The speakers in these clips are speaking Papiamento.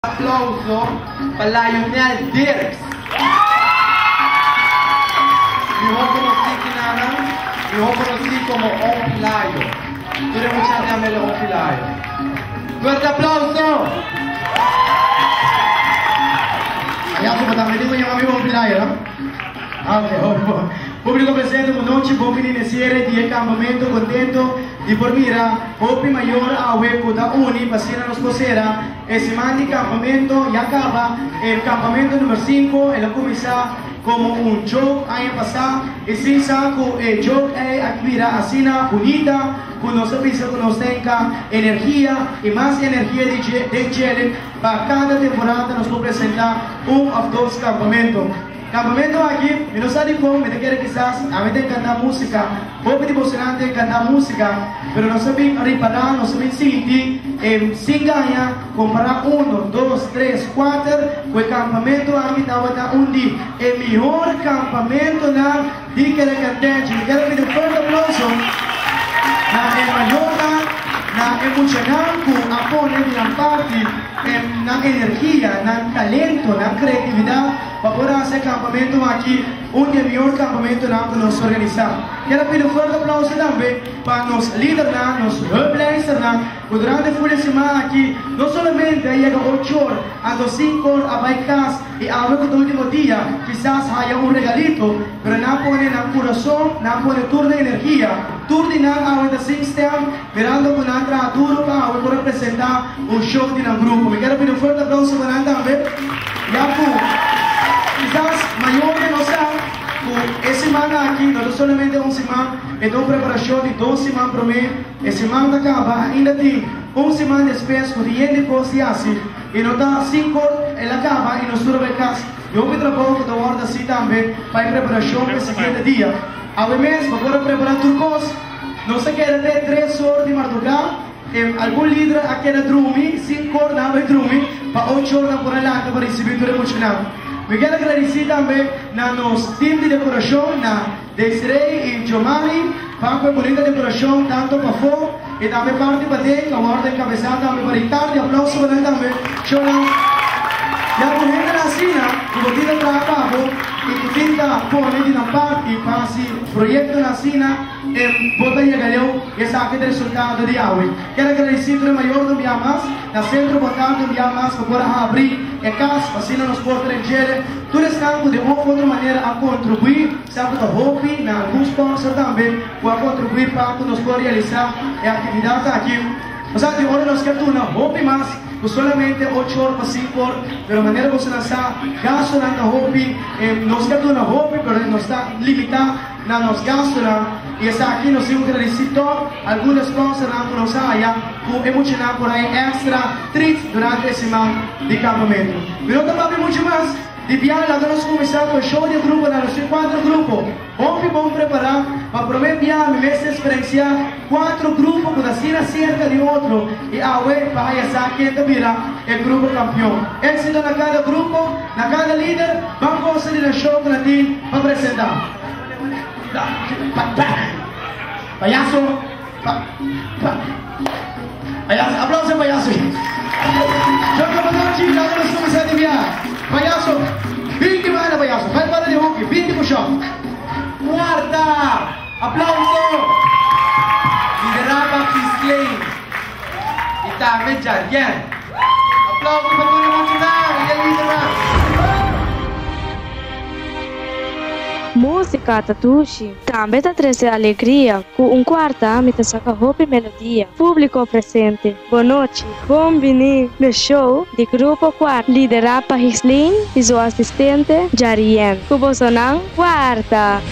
Aplauso pa Lionel Dirks. Mihó konosí kinanan, mihó konosí komo Onfilayo. Tur e muchanan ta yam'el Onfilayo. Fuerte aplauso! Payaso bo tambe tin ku yama mi Onfilayo, no? Ah, ok, hopi bon. Públiko presente, un nochi bon bini na e siere di e kampamento. Kontento di por mira hopi mayor awe ku ta uni pa asina nos por sera e siman di kampamento. Ya kaba e kampamento number sinku, el a kuminsá komo un joke aña pasá i sin sa ku e joke ei a bira asina bunita ku nos a bisa ku nos tenka energia i mas energia di dje den djele pa kada temporada nos por presentá un òf dos kampamento. Campamento aki, mi no sa dicon, mi ta kere kisas ami ta encanta musica, hopi di bosonan ta encanta musica, pero nos a bin ripara, nos a bin sinti, e sin gaña, compara uno, dos, tres, cuater, cu e campamento aki tabata un di e mihor campamentonan di Kerekantenchi. Mi kier a pidi un fuerte aplauso na e mayornan, na e muchanan cu a pone di nan parti nan energia, nan talento, nan creatividad, Pa por hasi e kampamentu aki un di e mihor kampamentunan ku nos organisá. Kier a pidi un fuerte aplauso tambe pa nos lidernan, nos hulpleisternan, ku durante ful e siman aki no solamente a yega ochor, anto sinkor a bai kas i awe ku ta ultimo dia kisas haya un regalito, pero nan a pone nan kurason, nan a pone tur nan energia, tur di nan awe ta sin stem, mirando ku nan a traha duro pa awe por a presentá un show di nan grupo. Mi kier a pidi un fuerte aplauso pa nan tambe. Ya ku kisas mayoria no sa ku e siman aki no ta solamente un siman, e ta un preparashon di dos siman promé. E siman ta kaba, ainda tin un siman despues ku tin yen di kos di hasi i no ta sinkor el a kaba i nos tur a bai kas. I hopi trabou ku ta wòrdu hasi tambe pa e preparashon pa e siguiente dia. Awe mes bo por a prepará tur kos. Nos a keda te tres or di mardugá. Algun lider a keda drumi sin kor nan bai drumi pa ocho or nan por a lanta pa risibi tur e muchanan. Mi kier a gradisi tambe na nos team di dekorashon na Desiree i Giomari pa ku e bunita dekorashon tanto pafó i tambe parti paden ku a wòrdu enkabesá tambe pa Ricardo. Aplauso pa nan tambe. Shownan ya ku hendenan asina ku bo tin ta traha pa bo i ku tin ta pone di nan parti pa hasi proyektonan asina. E bo ta yega leu i esaki ta resultado di awe. Kier agradeci tur e mayornan bia mas na Centro Botato bia mas pa por a habri e cas pa asina nos por ta den djele. Tur esnan cu den un of otro manera a contribui, sa cu ta hopi na algun sponsor tambe cu a contribui pa cu nos por realisa e actividad aki. Nos a di ora nos kier duna hopi mas cu solamente ocho or pa cinco or, pero manera bosonan sa gastonan ta hopi, nos kier duna hopi pero nos ta limita. Na nos gastonan y esaki nos tin un gradeci top algun sponsornan cu nos a haya cu e muchanan por haya extra treats durante e siman di campamento. Mi no ta papia mucho mas, di bia laga nos cuminsa cu e show di e gruponan, nos tin cuatro grupo hopi bon prepara, pa prome bia mi mester experiencia cuatro grupo cu ta asina cerca di otro y awe pa haya sa ken ta bira e grupo campeon. Exito na cada grupo, na cada lider, ban gosa di nan show cu nan tin pa presenta. Payaso pa pa payaso aplauso payaso Joke Bonochi laga nos kuminsá di bia payaso 20 banda payaso bai banda di hoki 20 push-up. Kuarta! Aplauso! Liderá pa Ghislaine i tambe Jarien. Aplauso pa tur e muchanan i e lidernan. Músika ta dushi, tambe ta trese alegria, ku un kuarta mi ta saka hopi melodia. Públiko presente, bon nochi, bon bini n'e show di Grupo Kuarta, liderá pa Gislin i su asistente Jarien, ku bosonan Kuarta!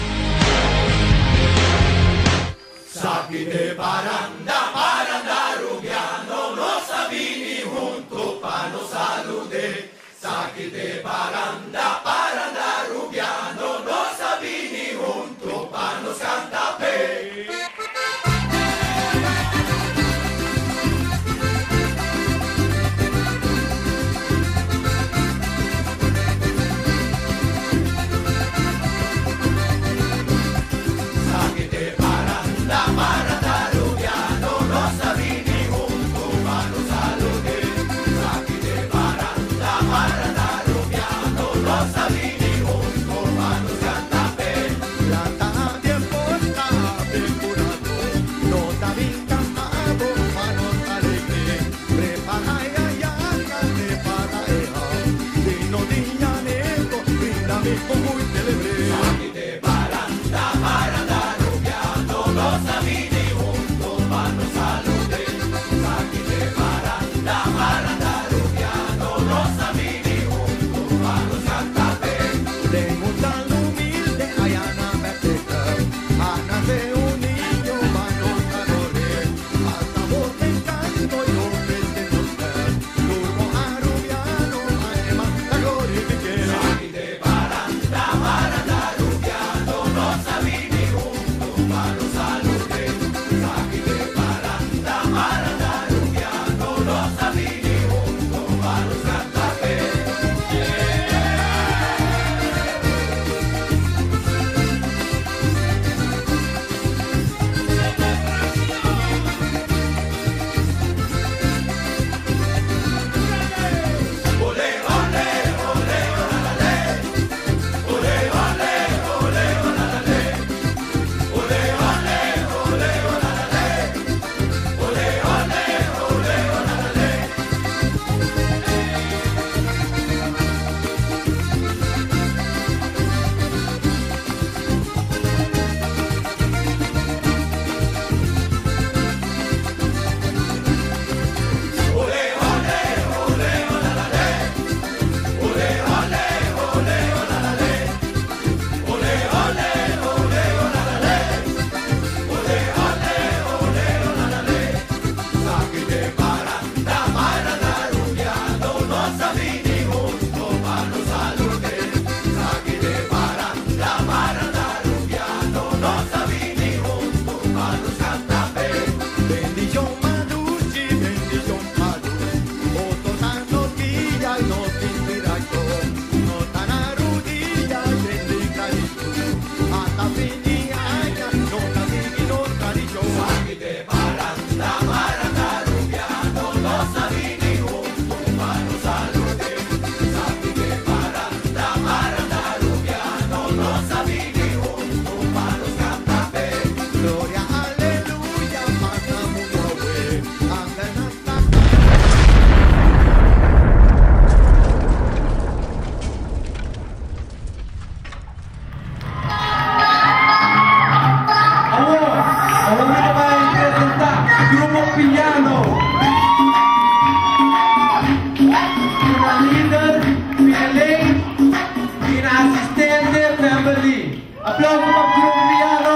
Aplauso pa Grupo Piano!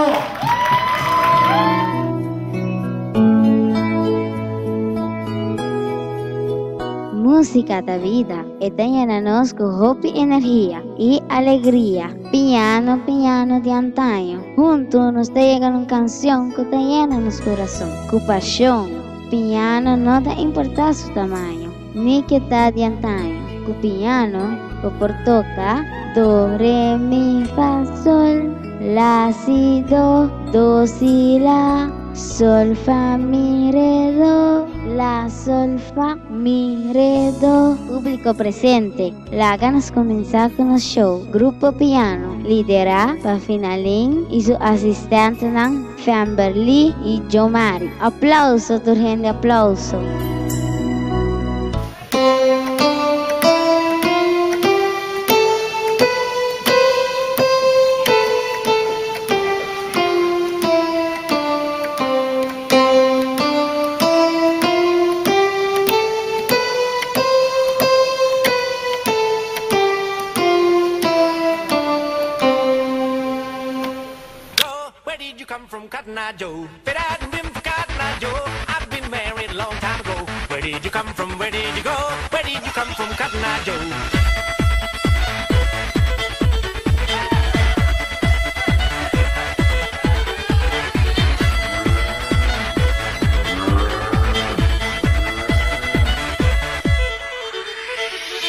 Músika ta bida, e ta yena nos ku hopi energia i alegria. Piano, piano di antaño, huntu nos ta yega na un kanshon ku ta yena nos kurason ku pashon. Piano no ta importá su tamaño, ni ke ta di antaño. Ku piano bo por toka do, re, mi, fa, sol, la, si, do, do, si, la, sol, fa, mi, re, do, la, sol, fa, mi, re, do. Públiko presente, laga nos kuminsá ku nos show Grupo Piano, liderá pa Finalin i su asistentenan Femberly i Jomari. Aplauso tur hende aplauso! Where did you come from, Cotton Eye Joe? If it hadn't been for Cotton Eye Joe, I'd been married a long time ago. Where did you come from? Where did you go? Where did you come from, Cotton Eye Joe?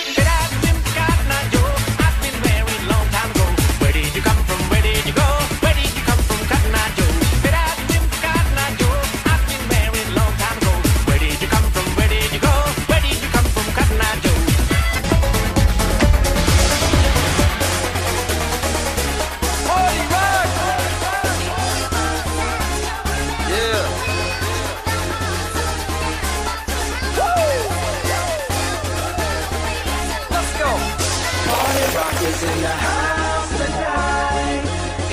If it hadn't been for Cotton Eye Joe, I'd been married a long time ago. Where did you come from? Where did you go? Where did you come from, Cotton Eye Joe? If it hadn't been for Cotton Eye Joe, I'd been married a long time ago. Where did you come from? Where did you go? Where did you come from, Cotton Eye Joe? Party rock! Yeah. Woo! Let's go. Party rock is in the house tonight.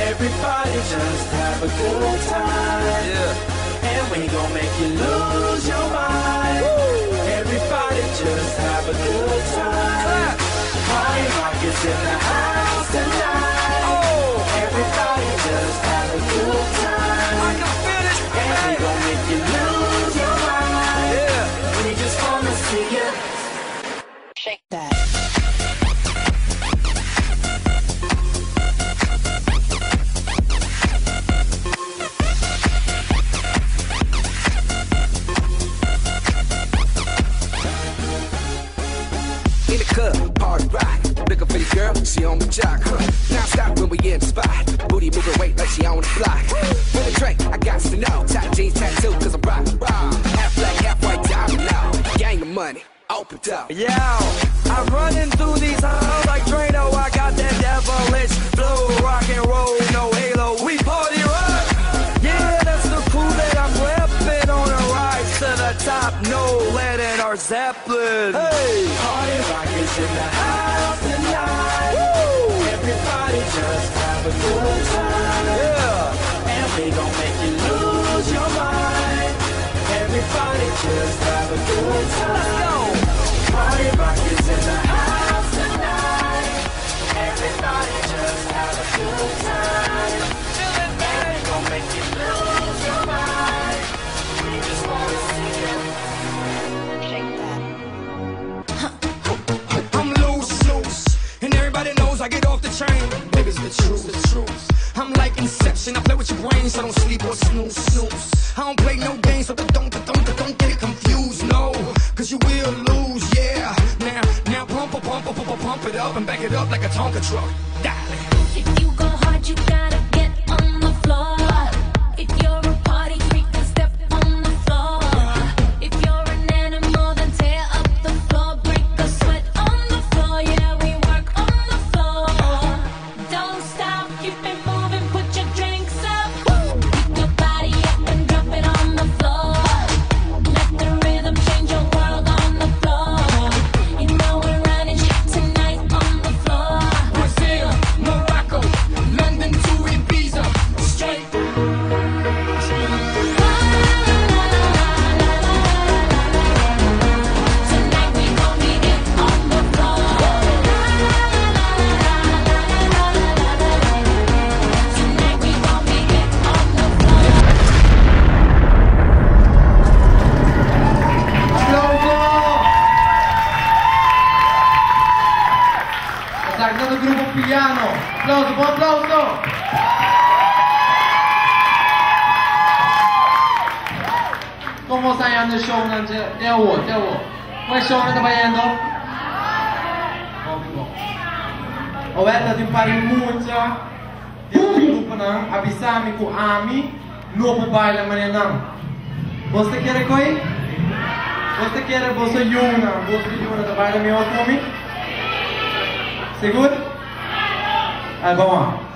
Everybody just have a good time. Yeah. And we gon' make you lose your mind. Everybody just have a good time. Clap. Party rock is in the house tonight. Oh, Everybody just have a good time. I can feel this. And we gon' make you lose your mind. Yeah. We just wanna see you. Shake that. In the club, party rock. Looking for your girl, she on the jock. Huh. Now stop when we in the spot. Booty moving weight like she on the block. With a drink, I got to know. Tight jeans tattoo, cause I'm rock, rock. Half black, half white, diamond now. Gang of money, open up. Yeah, I'm running through these halls like Drano. I got that devilish flow, rock and roll, no halo. We party rock. Yeah, that's the crew that I'm repping on a rise to the top. No lead in our Zeppelin. Hey, Party rock is in the house tonight. Woo! Everybody just have a good time. Yeah. And we gon' make you lose your mind. Everybody just have a good time. Let's go. Party rock is in the house tonight. Everybody just have a good time. And we gon' make you lose your mind. We just wanna see you. Shake that. I'm loose, loose, and everybody knows I get off the train. Niggas, the truth, the truth. I'm like Inception, I play with your brains, I don't sleep or snooze, snooze. I don't play no games, so don't, don't, don't get it confused, no, cause you will lose, yeah. Now, now pump, pump, pump, pump, pump it up and back it up like a Tonka truck. Dale. If you go hard, you gotta get on the floor. If you're a party freak, then step on the floor. If you're an animal, then tear up the floor. Break a sweat on the floor. Yeah, we work on the floor. Don't stop, keep it moving, put your drinks up. Pick your body up and drop it on the floor. Let the rhythm change your world on the floor. You know we're running shit tonight on the floor. Brazil, Morocco, London to Esta ta grupo Piano. Aplauso, bon aplauso! Kon bo sa yanda e shownan dje te awo, te awo? Kon e shownan ta bayendo? Hopi bon. Owel ta tin par di mucha di otro gruponan a bisa mi ku ami no por baila manera nan. Bos ta kere koe? Bos ta kere boso yunan, boso yunan ta baila mihor ku mi? Sigur? Al bon.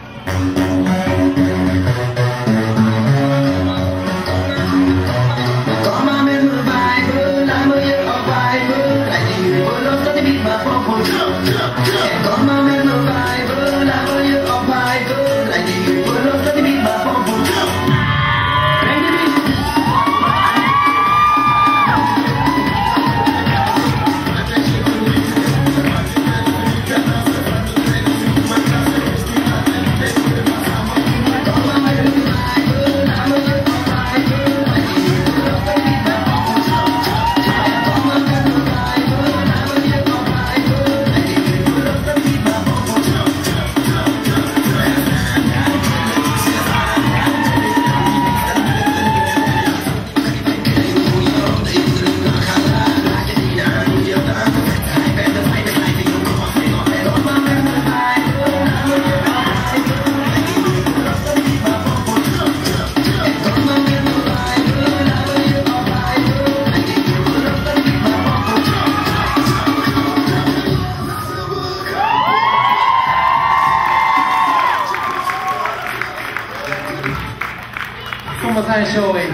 Kon bo sa e show ei?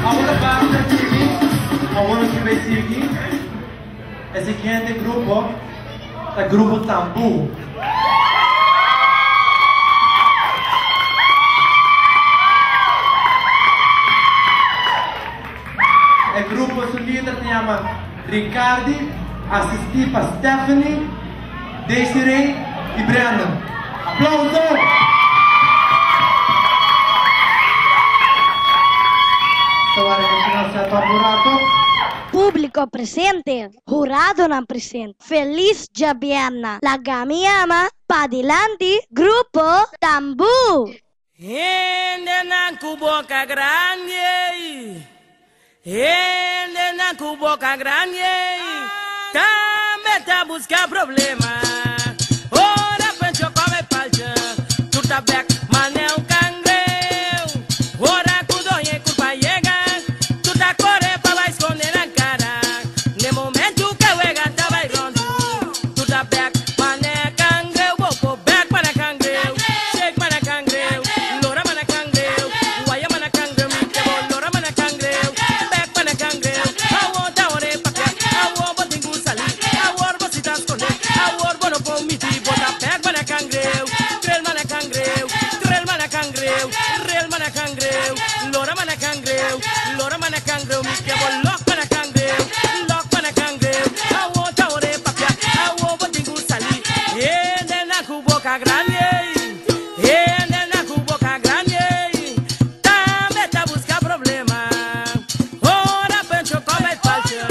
Awor ta basta sigui, awor nos riba e sigui. E siguiente grupo ta Grupo Tambú. E grupo su lider ta yama Ricardi, asistí pa Stephanie, Desiree y Brandon. Aplauso! Ta wara ku nan set up un rato. Públiko presente, huradonan presente, felis djabièrnè. Laga mi yama padilanti Grupo Tambú! Hendenan ku boka grandi ei, hendenan ku boka grandi ei, tambe ta buska problema. Ora Pencho kome palcha, tur ta bek manera un kangreu. Ora ku doña e kurpa yega, tur ta kore pa bai skonde nan kara. N'e momentu ku e wega ta bai ròndu, tur ta bek manera kangreu. Bo por bek manera kangreu. Shake mana cangreu, lora mana cangreu, waya mana cangreu, mi ke bo lora mana cangreu, back mana cangreu. Awor ta ora e papia, awor bo tin ku sali, awor bo si ta skonde, awor bo no por miti, bo ta back mana cangreu, trail mana cangreu, trail mana cangreu, rail mana cangreu, lora mana cangreu, lora mana cangreu, mi ke bo lock mana cangreu, lock mana cangreu. Awor ta ora e papia, awor bo tin ku sali, hende na ku boka grandi ei, hende na ku boka grandi ei, tambe ta buska problema. Ora Pencho kome palcha,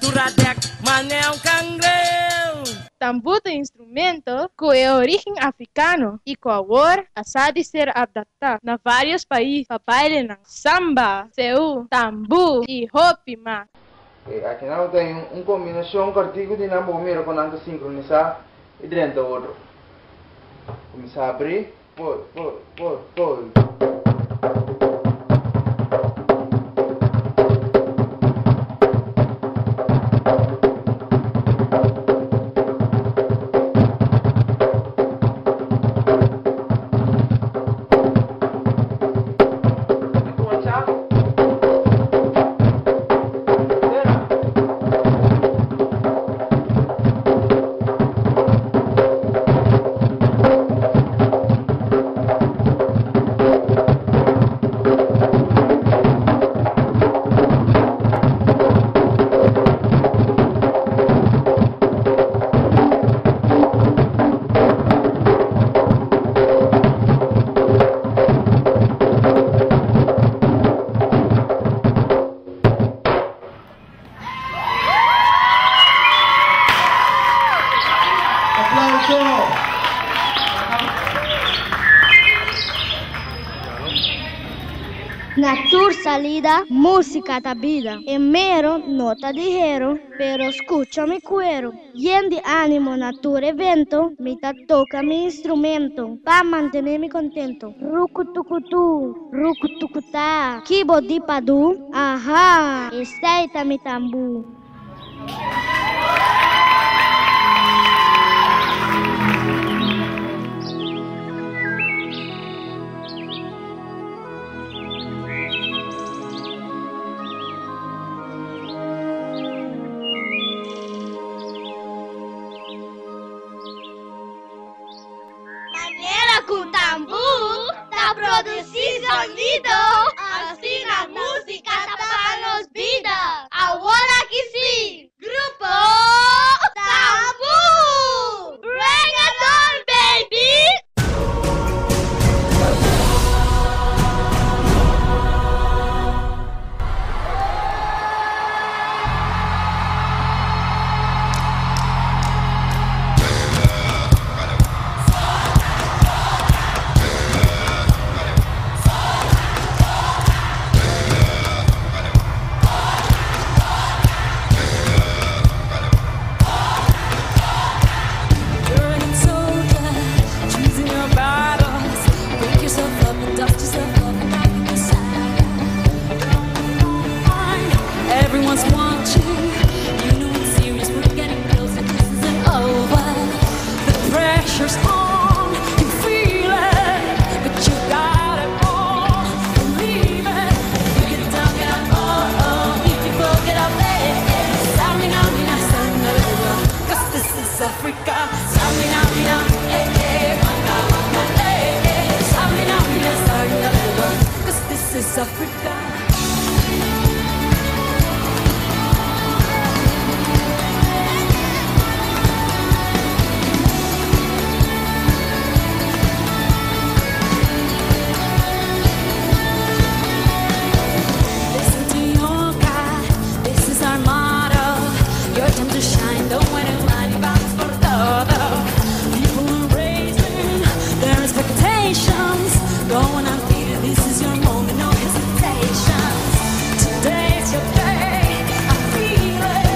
tur a dek manera un cangreu. Tambú ta un instrumento ku e orígen afrikano i ku awor a sa di ser adaptá na vários pais pa bailenan samba, seú, tambú i hopi mas. Aki nan bo tin un kombinashon kòrtiku di nan bo por mira kon nan ta sinkronisá i drenta otro. Kuminsá abrí, poi, poi, poi, poi. Salida, musica ta bida. E mero no ta ligero, pero scucha mi cuero. Yen di animo na tur evento, mi ta toca mi instrumento pa mantene mi contento. Rucutucutu, rucutucuta, kibo di padu, aha, esey ta mi tambu. Manera cu tambu ta produci sonido, asina musica ta pa nos bida. Awor aki si, Grupo Tambu! Bring it on, baby! You're an soldier, choosing your battles. Pick yourself up and dust yourself off and back in the saddle. Everyone's watching. You know it's serious. We're getting closer. This isn't over. The pressure's on. You feel it, but you got it all. Believe it. You get down, get up, oh oh. If you fall, get up, eh eh. Samina, mina, sangalela. 'Cause this is Africa. Samina, mina, eh eh. Waka waka, eh eh. Samina, mina, sangalela. 'Cause this is Africa. Listen to your God, this is our motto. Your time to shine, don't wait in line, vamos por todo. People are raising their expectations. Go on and beat it, this is your moment, no hesitations. Today's your day, I feel it.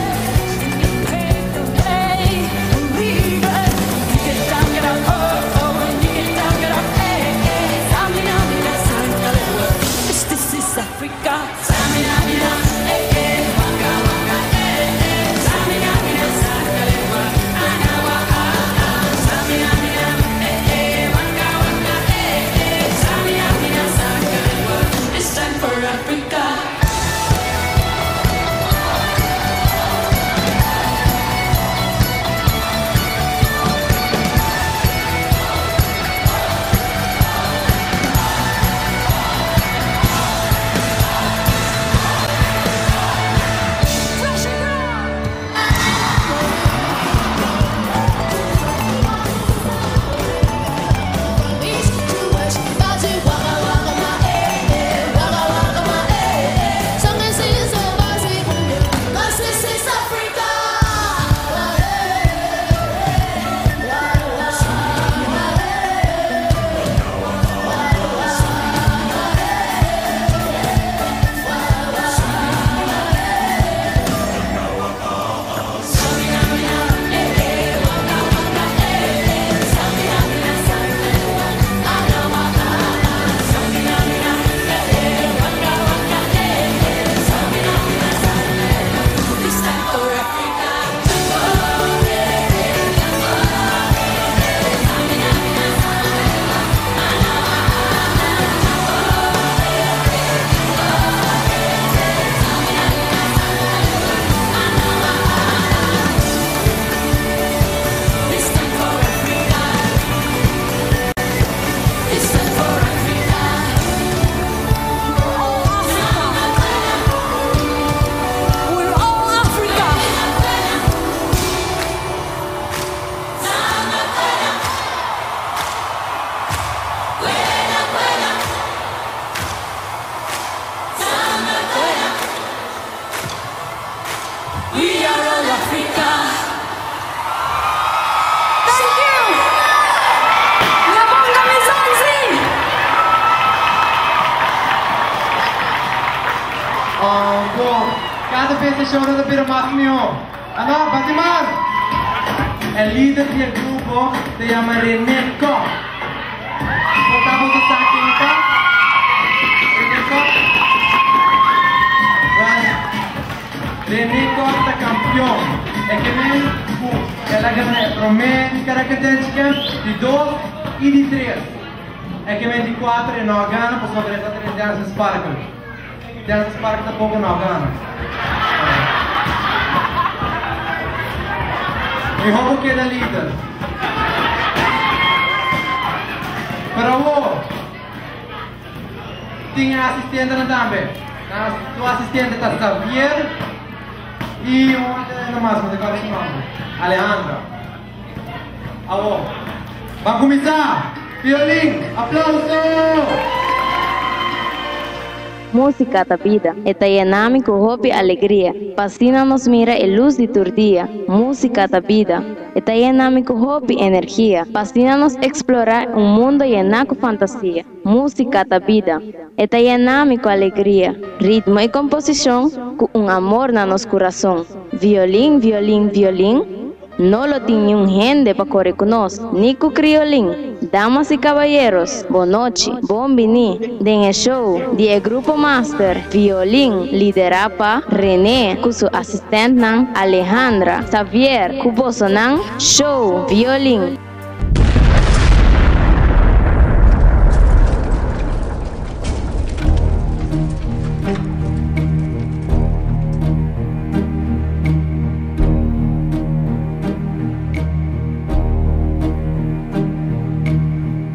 And you pave the way, believe it. You get down, get up, oh, oh, and you get down, get up, eh, eh. Samina, mina, sangalela. This is Africa. Samina, mina, eh, eh. Waka, waka, eh, eh. Samina, mina, sangalela. Anawa, ah, ah. Samina, mina, eh, eh. Waka, waka, eh, eh. Samina, mina, sangalela. It's time for Africa. Oh, bom. Kada bes e show ta bira mas mihó. Ano, bati man! E lider di e grupo ta yama René Kok. Bo ta boso sa ken ta? René Kok? Well, René Kok ta kampion. E ke men ku el a gana e promé Caracas Dance Camp, di dos i di tres. E ke men di kuater e no a gana pasobra e ta den Dance Sparkle. Dance Sparkle tampoko no a gana. Mihó bo keda lider. Pero awor tin e asistentenan tambe. Su asistente ta Xavier i un otro hende mas, mi ta kòrda su nòmber. Alejandra. Awor, ban kuminsá! Violin, aplauso! Músika ta bida, e ta yena mi ku hopi alegria, pa asina nos mira e lus di tur dia. Músika ta bida, e ta yena mi ku hopi energia, pa asina nos eksplorá un mundo yená ku fantasia. Músika ta bida, e ta yena mi ku alegria, ritmo i komposishon ku un amor na nos kurason. Violin, violin, violin. No lo tin niun hende pa kore ku nos, ni ku kriolin. Damas i kabayeros, bon nochi, bon biní den e show di e grupo Master Violin liderá pa René ku su asistentnan Alejandra, Xavier ku bosonan Show Violin.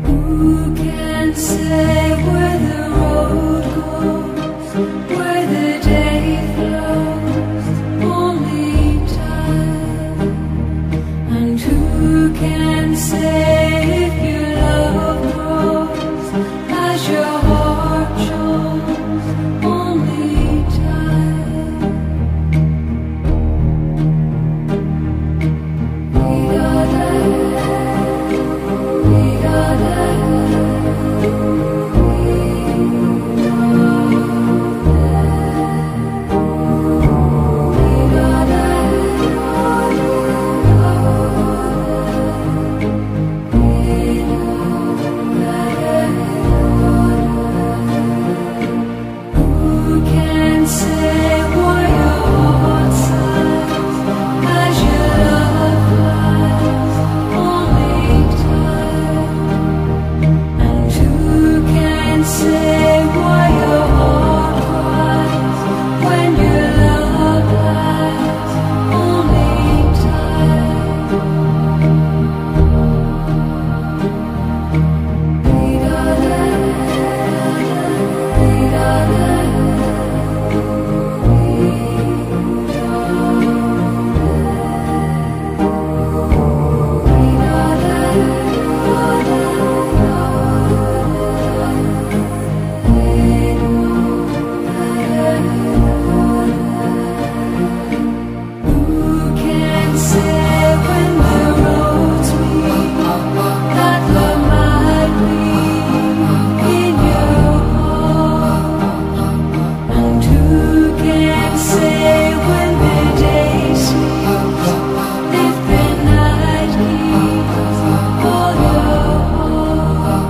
Who can say where the road goes, where the day flows? Only time. And who can say if your love grows as your heart chose? Only time. We are there, we are there, we are there, we are Who can say why your heart sighs as your love flies? Only time. And who can say why your heart cries when your love lies? Only time. We are there, we are there. Who can say when the roads meet that love might be in your heart? And who can say when the day sleeps if the night keeps all your heart?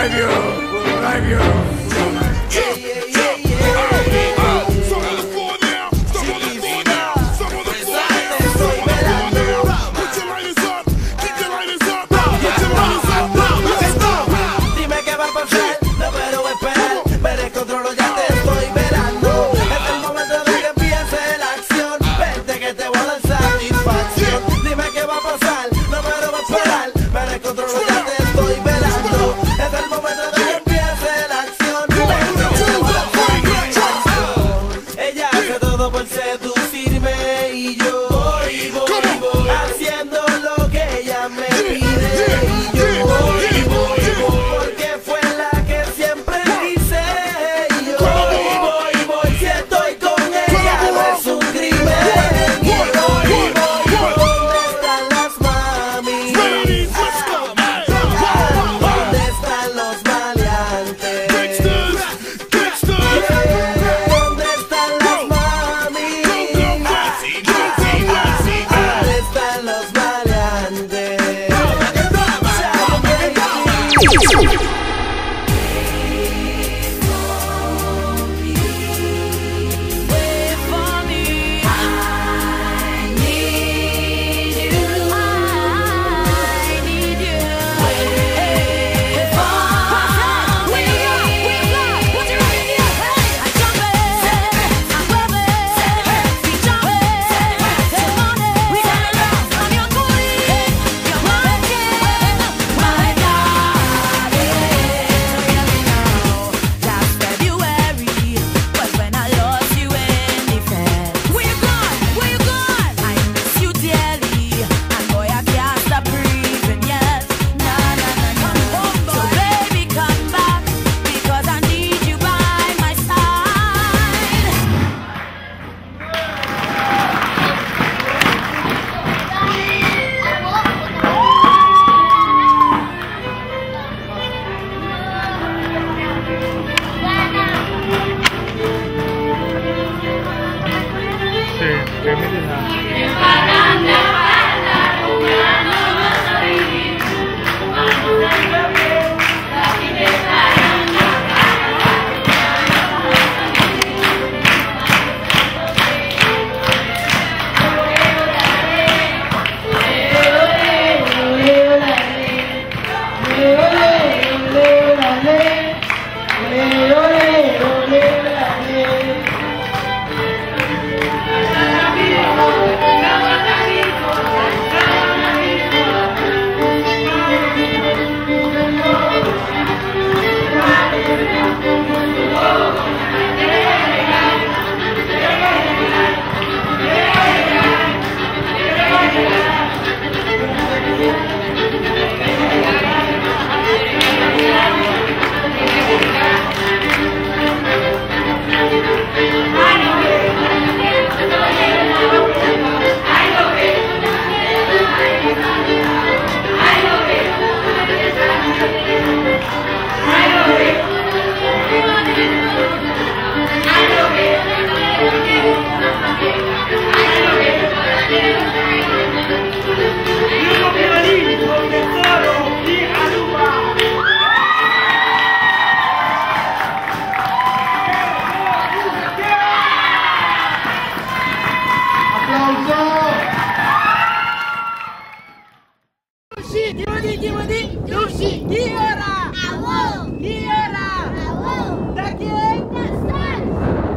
Drive you, drive you. Dime qué va a pasar, no puedo esperar. Me descontrolo, ya te estoy velando. Es el momento de que empiece la acción. Vente que te voy a dar satisfacción. Dime qué va a pasar, no puedo esperar. Me descontrolo, ya te estoy velando. Es el momento de que empiece la acción. Vente que te voy a dar satisfacción. Ella hace todo por seducirme y yo voy, voy, voy haciendo lo que ella me pide. Y yo voy, voy, voy, porque fue la que siempre quise. Y yo voy, voy, voy, si estoy con ella no es un crimen. Y voy, voy, voy, ¿dónde están las mami? ¿Dónde están los maleantes? ¿Dónde están las mami? ¿Dónde están los maleantes? Wait for me. I need you. I need you. Wait for me. Put your hand in the air. I jump it. I'm loving. We jump it. We gonna love. I'm your queen. You're my king. My darling. Last February was when I lost you in the fence. Where you gone? Where you gone? I miss you dearly, and boy I can't stop breathing yet. Na na na na. So baby, come back because I need you by my side.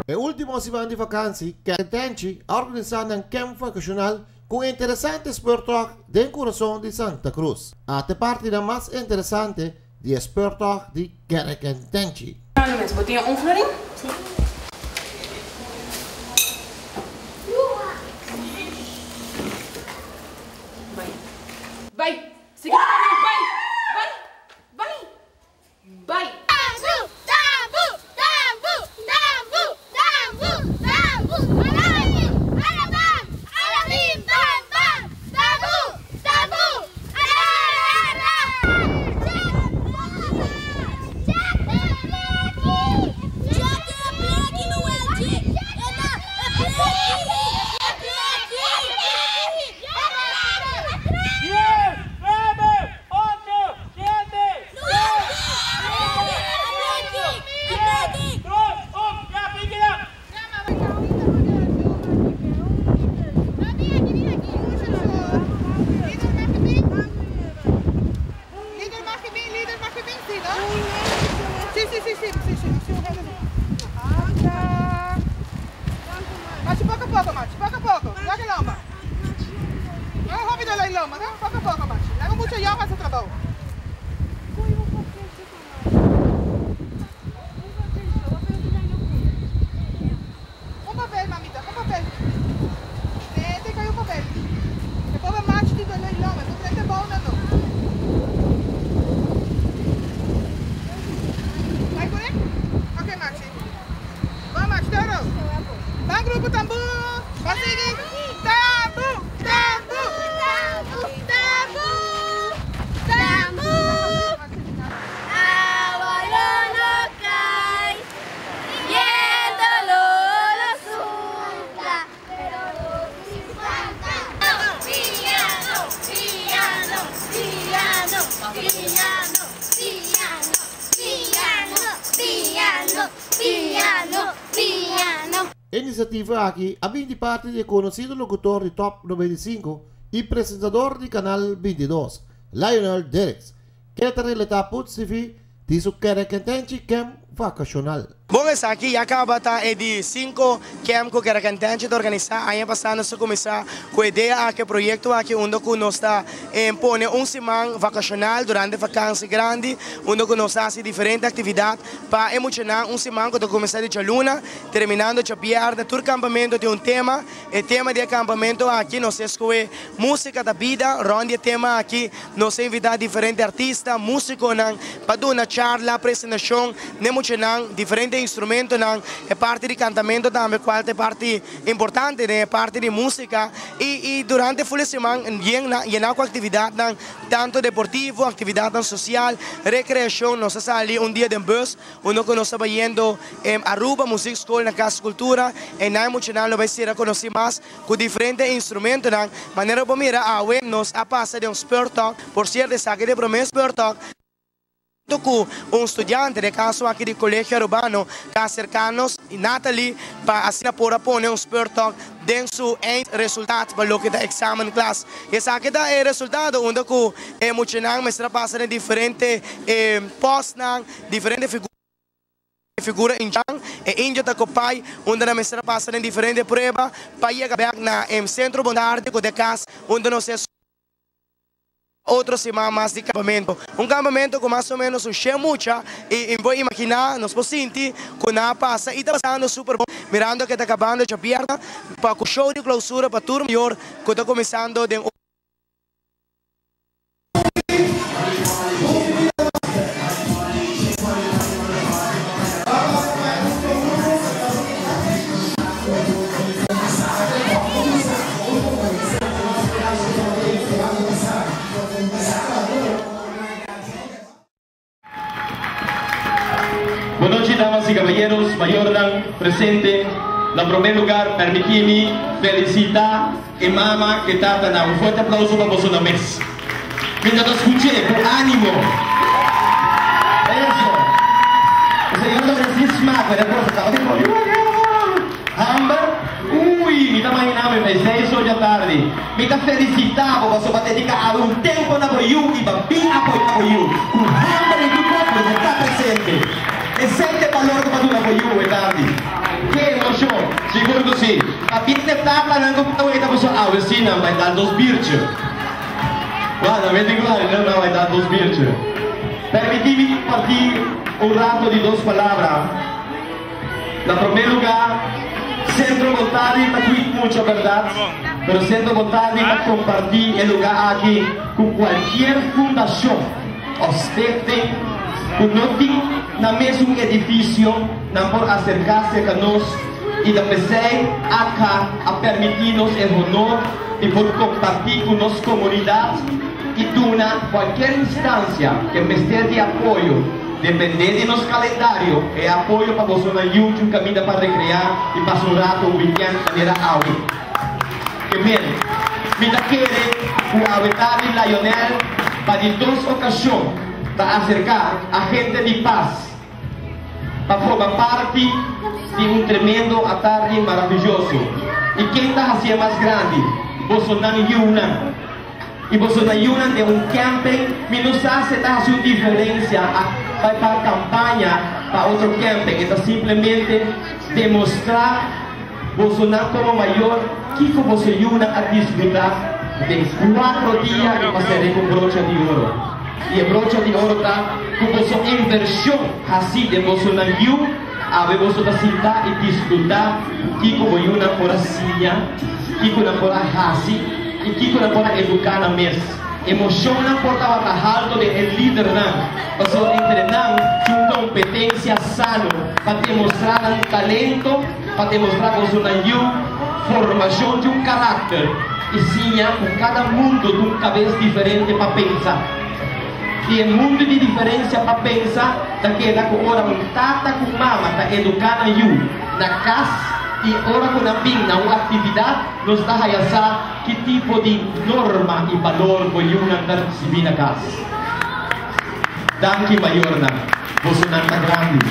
E ultimo siman di vakantie, Kerkentenchi a organisa nan camp vacacional cu un interesante speurtocht den curason di Santa Cruz. Ata partinan mas interesante di e speurtocht di Kerkentenchi. Bo tin un florin? Si. Bai. Bai. Sigui bai. Bai. Bai. Bai. Tambu, tambu, tambu, tambu, tambu, tambu, arabam, arabim, bam, bam, tambu, tambu, ara, ara. Si, si, si, si, si, si, si, un hende. Anda. Machi poco a poco, machi, poco a poco. Laga lomba. No hopi dolor lomba, no? Poco a poco, machi. Laga mucha yòn hasi trabou. Un papel, mamita, un papel. Vete, coge un papel. E pobre machi di dolor lomba, no trente bou no. Bai kuné? Ok, machi. Bon, machi, toro. Ban grupo tambú. Ban sigui. Tambú, tambú. Tambú, tambú. Awa lo no kai, bientu lo no supla, pero nos sin spanta. Piano, piano, piano, piano, piano, piano, piano, piano, piano. E inisiativa aki a bin di parti di e konosido lokutor di Top 95 i presentador di Kanal 22, Lionel Derricks, kende ta relatá Puts TV di su Kerekentenchi Camp Vakashonal. Bon esaki ya caba ta e di cinco camp cu Kerekentenchi ta organisa. Aña pasa nos a cuminsa cu e idea aki, e proyecto aki unda cu nos ta pone un siman vacacional durante vakantie grandi unda cu nos ta haci diferente actividad pa e muchanan. Un siman cu ta cuminsa di djaluna terminando djabièrnè. Tur campamento tin un tema. E tema di e campamento aki nos a escohe Musica ta bida. Rond di e tema aki nos a invita diferente artista, musiconan pa duna charla, presentacion n'e muchanan, diferente instrumentonan, e parti di cantamento tambe cual ta e parti importante den e parti di musica y y durante ful e siman yena cu actividadnan tanto deportivo, actividadnan social, recreacion. Nos a sali un dia den bus Uno ku nos ta bayendo Aruba Muziek School na Cas Cultura, einan e muchanan lo bay sera konosí mas ku diferente instrumentonan. Manera bo mira awe nos a pasa den un speurtocht, por sierto esaki ta e promé speurtocht ku un studiante, den e kaso aki di Colegio Arubano, ta aserká nos, Nathalie, pa asina por a pone un speurtocht den su eindresultaat pa loke ta examenklas. Esaki ta e resultado unda ku e muchanan mester a pasa den diferente postnan. Diferente figura indian, e indio ta kopai unda nan mester a pasa den diferente prueba pa yega bek na e Centro Bondarte ku ta e kas unda nos ta otro siman mas di kampamento. Un kampamento ku mas o menos un shen mucha i bo imaginá nos por sinti ku nan a pasa i ta pasando super bon mirando ke ta kabando djabièrnè pa ku show di klousura pa tur mayor ku ta kuminsando den. Bon nochi damas y caballeros, mayornan presente. Na prome lugar permiti mi felicita e mama cu e tatanan. Un fuerte aplauso pa boso nan mes. Mientras ta scuche cu animo. Eso. E señor ta reci smaak, pero e cosa tabata di Hamber. Uy, mi ta mahina mi bay seis or dja tardi. Mi ta felicita bo pasobra bo a dedica algun tempo na bo yu y bo a bin apoya bo yu. Cu hamber y tur cos bo ta presente. Esey ta e balor cu bo a duna bo yu e tardi. Ke emocion! Sigur cu si. Pabia di e tatanan cu ta weta boso awe si nan bay dal dos biertje. Wak, nan mete cu nan bay dal dos biertje. Permiti mi comparti un rato di dos palabra. Na promé lugá, Sentro Bontadi ta kuit mucha bèrdat, pero Sentro Bontadi ta kompartí e lugá aki ku kualkier fundashon òf stichting ku no tin nan mesun edifisio, nan por aserká serka nos i ta p'esei ATCA a permití nos e honor di por kompartí ku nos komunidat i duna kualkier instansia ke mester di apoyo. Dependé di nos kalendario, e apoyo pa boso na YouTube kaminda pa rekreá i pasa un rato un weekend manera awe. Ke men, mi ta kere ku awe tardi Lionel pa di dos okashon ta aserká agente di pas pa forma parti di un tremendo atardi maravilloso. I ken ta hasié mas grandi? Bosonan yiunan. I boso nan yunan den un camping, mi no sa si e ta hasi un diferencia a bai pa campaña pa otro camping, e ta simplemente demostra bosonan como mayor kico boso yunan a disfruta den cuatro dia i pa cere cu brocha di oro. I e brocha di oro ta cu boso inversion haci den bosonan yu, awe boso ta sinta i disfruta kico bo yunan por a siña, kico nan por a haci i kico nan por a educa nan mes. Emocionnan por tabata halto den e lidernan, pasobra entre nan tin un competencia sano pa demostra nan talento, pa demostra boso nan yu formacion di un caracter i siña cu cada mundo tin un cabes diferente pa pensa. I e mundo di diferencia pa pensa ta keda cu ora un tata cu mama ta educa nan yu na cas i ora cu nan bin na un actividad nos ta haya sa ki tipo di norma i balor bo yunan ta ricibi na cas. Danki mayornan, bosonan ta grandi.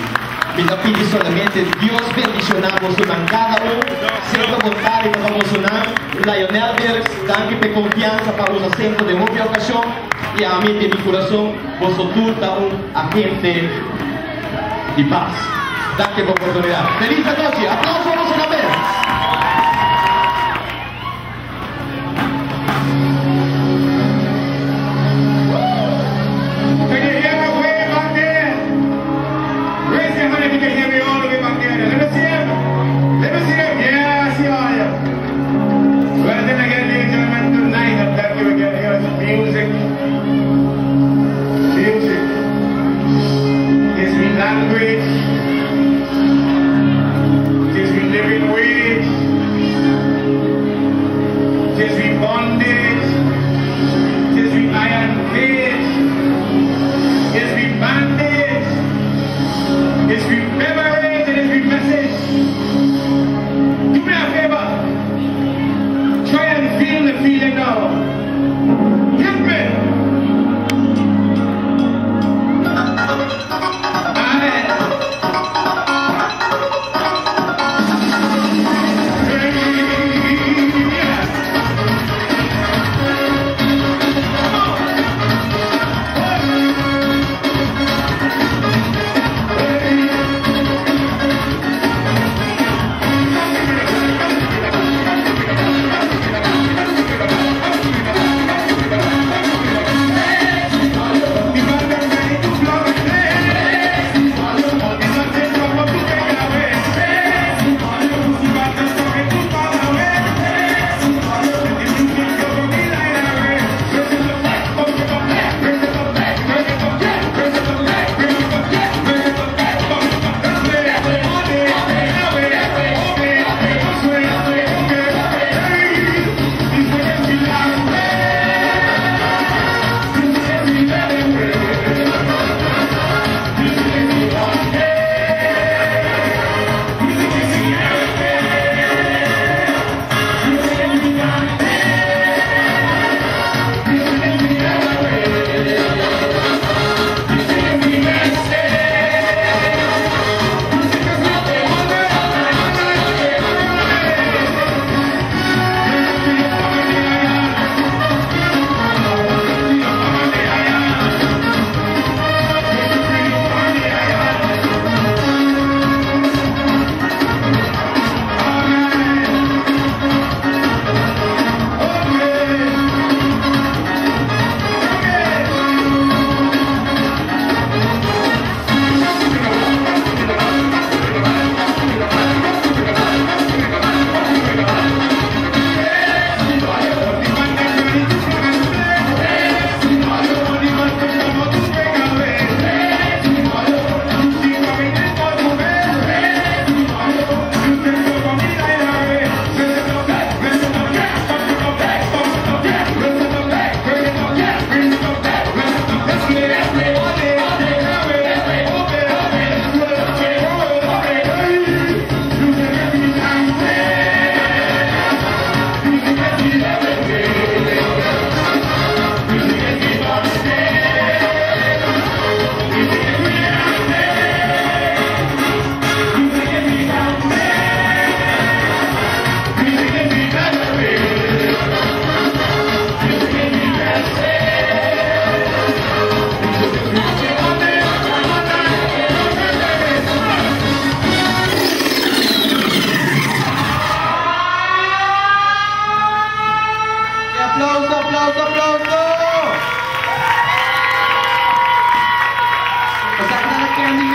Mi ta pidi solamente Dios bendiciona bosonan cada un, Centro Bontari ta pa bosonan, Lionel Dirks, danki p'e confiansa pa usa Centro den hopi ocasion. I ami den mi kurason, boso tur ta un agente di pas. Danki pa oportunidat. Felis anochi! Aplauso pa boso tambe! Can you hear me way back there? Raise your hand if you can hear me all the way back there. Let me see them. Let me see them. Yeah, I see all of you. Well, then again, ladies and gentlemen, tonight I'm glad you again here is music. Music is we language. It is we living wage. It is we bondage. It is we iron cage. It is we bandage. It is we beverage. It is we message. Do me a favor. Try and feel the feeling now. Hit me. Aye.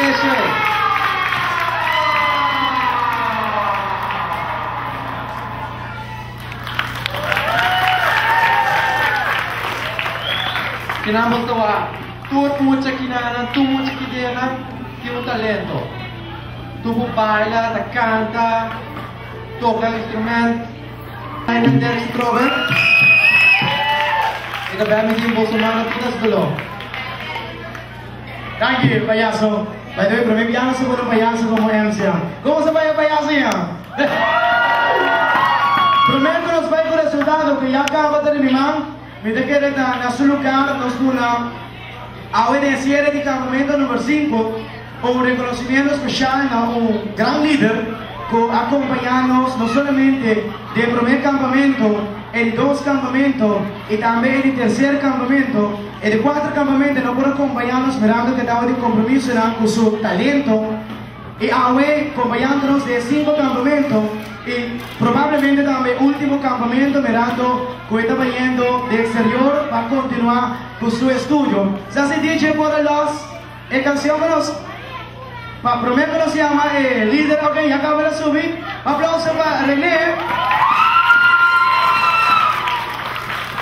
Fisher. Kinamos tawa, tur mucha kinana, tu mucha kidena, tin un talento. Tu baila, ta canta, toca instrument. Ay, nandere si Trover. Ika ba mi din bolso mano tudas gulo. Thank you, payaso. By the way, pero may piano sa ng payaso como MC. Como se vaya payaso yan? Prometo nos vai com resultado que ya acaba de mi man. Me te quiere na su lugar, nos una a cierre de campamento número 5, un reconocimiento especial a un gran líder que acompañarnos no solamente del primer campamento, el dos campamento y también el tercer campamento, el cuarto campamento no puede acompañarnos mirando que estaba de compromiso con su talento y ahora acompañándonos de cinco campamentos y probablemente también último campamento mirando que está yendo de exterior va a continuar con su estudio. Se hace DJ por los el canción que nos pa, prometo que nos llama líder, ok, ya acaba de subir. Aplauso para René.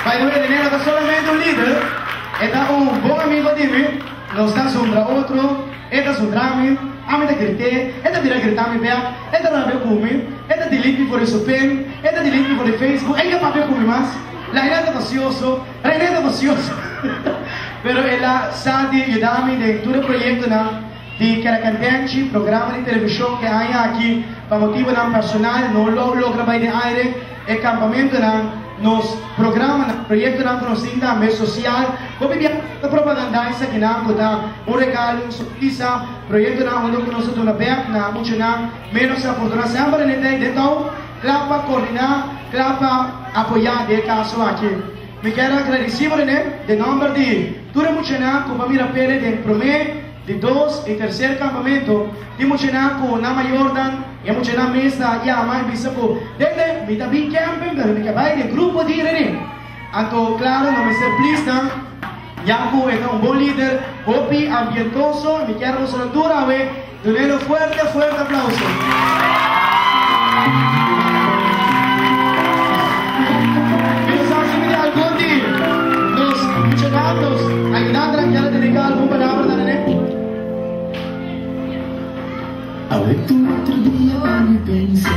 By the way, René no es solamente un líder, está un buen amigo de mí, nos está sombra otro, está su drama, a mí te grité, esta mira gritar mi vea, esta no veo conmigo, esta delete me por el pen, esta delete me por el Facebook, ella papel conmigo más. La René está ansioso, René está ansioso. Pero ella sabe ayudarme de todo el proyecto de Caracantenchi, programa de televisión que hay aquí, para motivo personal, no lo logra de aire, el campamento nos programa, proyecto na conocida también social, como bien la propaganda esa que na da un regalo, un sorpresa, proyecto na uno conoce de una vez, na mucho na menos afortunada, siempre en el de todo, clapa coordinar, clapa apoyar de caso aquí. Me quiero agradecer René, de nombre de Ture Muchena, como mira Pérez de Promé, de dos y tercer campamento, de Muchena con Nama Jordan, y Muchena mesa llama y dice desde mi también camping, pero mi cabay de grupo de René. Anto claro, no me ser please, Yanku es un buen líder, hopi ambientoso, me quiero solo dura, we, un fuerte, fuerte aplauso. Algún día nos muchachos ayudando a que dedicar alguna palabra René. A ver tu otro día a mi pensar.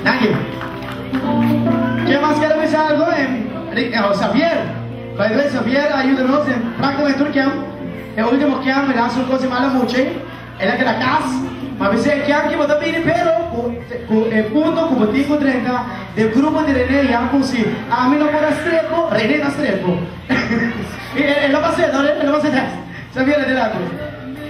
Thank you. ¿Quién más quiere decir algo? Xavier. By the way, Xavier ayúdanos en prácticamente un camp. El último camp me da su cosa mala mucho. Era que la casa. A veces el camp que bota bien, pero con el punto como tengo 30 del grupo de René ya si a mí no puedo estrepo, René no estrepo. Él lo pasé, ¿no? Él lo pasé. Xavier, adelante.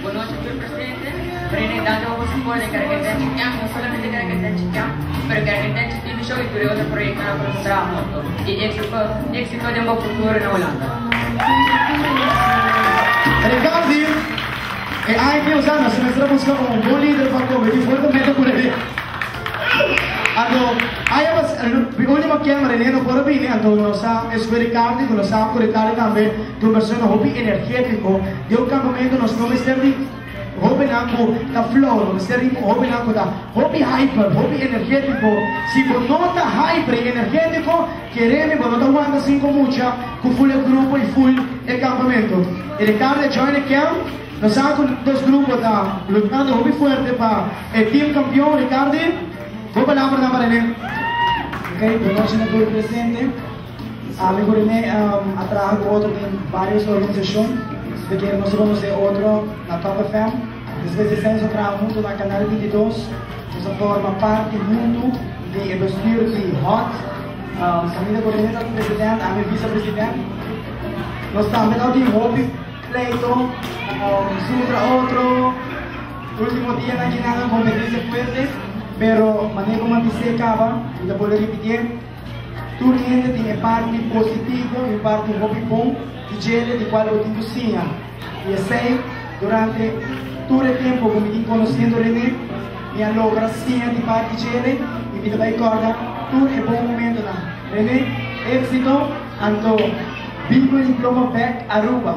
Buenas noches, señor presidente. René, tanto como se puede Caracantenchi Camp, no solamente Caracantenchi Camp, pero Caracantenchi TV Show y tuve otro proyecto en el trabajo. Y éxito, éxito de un futuro en Holanda. Ricardo, hay que usar, nos buscando un buen líder para competir fuertemente con él. Ando, último que René no puedo venir, ando nos ha es Ricardo, nos ha Ricardo también, tu persona hobby energético, de un campamento nos no me Joven ako ta flow, no ser joven ako ta hobby hyper, hobby energético. Si vos no está hyper y energético, quereme, vos no te aguanta cinco mucha, con full el grupo y full el campamento. El Ricardo join el camp, nos ha con dos grupos está luchando hobby fuerte para el team campeón, Ricardo. Vos palabra para René. Ok, buenas noches a todo el presente. Amigo René, a trabajar con otro en varias organizaciones. De que nosotros vamos de otro na Top FM. Después de anos eu trabalho junto na Canal 22. Nós forma parte junto de bestuur de HOT. Camila Correia é presidente, a minha vice-presidente. Nós também temos hobby, pleito, contra outro. Último dia na Guiné, competência fuerte. Pero manera ku mi a bis'é kaba, mi ta bolbe ripitié, tur hende tin e parti positivo i un parti hopi bon di djele di kual bo tin ku siña. I esei durante tur e tempu ku mi tin konosiendo René, mi a logra siña di parti djele i mi ta bai kòrda tur e bon momentunan. René, éksito, anto bin ku e diploma bèk Aruba.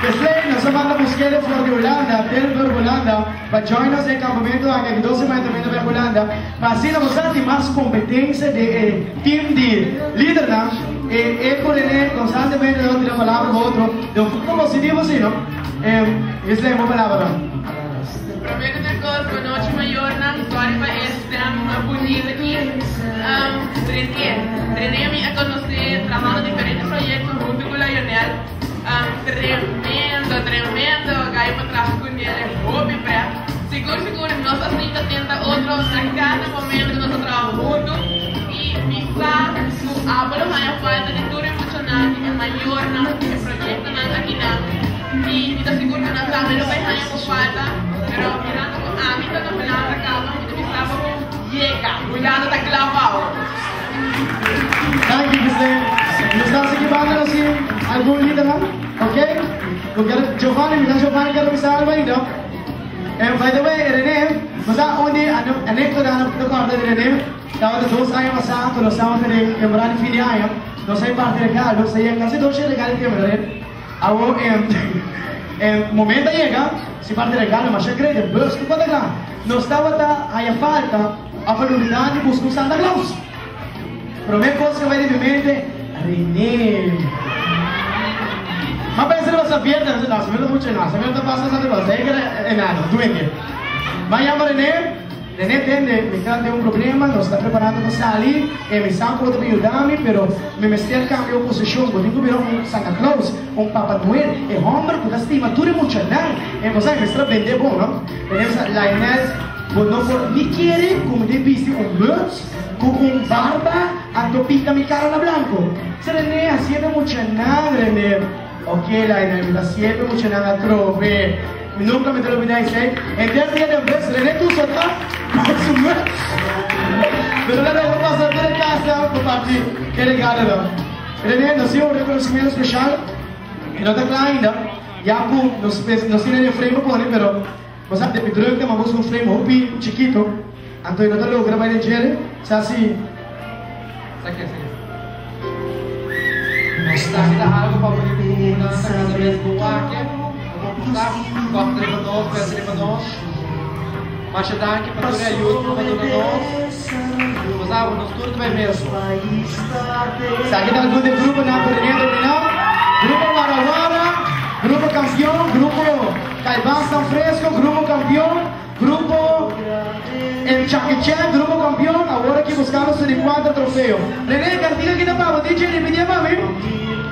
P'esei nos a manda busk'é for di Hulanda, Tilburg, Hulanda, pa join nos den e kampamentu aki. Aki dos siman e ta bini bek Hulanda, pa asina bo sa tin mas kompetensia den e team di lidernan. E e ku René konstantemente ta tira palabra pa otro den un forma positivo si no. Ghislaine, bo palabranan. Promé ku tur kos, bonochi mayornan, sorry pa e stem bunita aki. René, René mi a konosé trahando diferente proyekto huntu ku Lionel. Tremendo, tremendo gai pa traha ku nel, e hopi prèt. Sigur sigur nos a sinta tenta otro na kada momento ku nos a traha huntu i mi sa ku abo lo haña falta di tur e muchanan, di e mayornan, di e proyektonan akinan. I mi ta sigur ku nan tambe lo bai haña bo falta, pero mirando ku ami ta na Hulanda kaba, mi ta bisa bo ku yega, Hulanda ta kla pa bo. Danki Gisle. Nos ta sigui banda nos tin algun lidernan, ok? Bo kere Giovanni, mi ta Giovanni kere bisa algo ainda. And by the way, Rene, bo sa un di anekdotanan ku ta kòrda di Rene? Tabata dos aña pasá ku nos tabata den temporada di fin di aña, nos a imparti regalo, sa yega kasi 200 regalo di temporada. Awor e momento a yega, si parti regalo masha grandi, e bus ku kota kla. Nos tabata haya falta of a lubida di busca un Santa Claus. Prome cos cu a bay den mi mente, Rene. M'a pensa riba Xavier, no, Xavier ta mucho enano, Xavier ta pasa Santa Claus, esey keda enano, duende. M'a yama Rene. René tende, mi ta den un problema, nos ta preparando pa sali, e mi sa ku bo ta bin yuda mi, pero mi mester kambia un posishon, bo tin ku bira un Santa Claus, un Papa Noel, e hòmber ku ta stima tur e muchanan, e bo sa, mi mester a bend'é bon, no? René bisa, Lionel, bo no por ni kere ku mi ta bisti un muts ku un barba anto pinta mi kara na blanko. Bisa René, hasié pa e muchanan, René. Ok, Lionel, mi ta hasié pa e muchanan atrobe. Mi nunca mi ta olbida esey. Henter dia den bus Rene Tuso ta con su muts. Pero la logra pasa tur e casa pa parti e regalonan. Rene, nos tin un reconocimiento special y no ta cla ainda, ya cu nos nos tin den frame pa pone, pero bo sa den mi drukte ma busca un frame hopi chikito, anto e no ta logra bay den djele, sa si. Saki, saki. Esaki ta algo pa bo di ku nan ta kada bes bo wak-e, bo por sa, kòrta riba nos, pensa riba nos. Masha danki pa tur e ayuda ku bo a duna nos. Bo sa bo, nos tur ta bai mesun. Esaki ta algun di e gruponan ku René a dominá, Grupo Wara Wara, Grupo Kampion, Grupo Kaibas San Fresco, Grupo Kampion, Grupo El Chakichè, Grupo Kampion, awor aki buskando su di kuater trofeo. René, kantiga ki ta pa bo, DJ ripitié pa mi.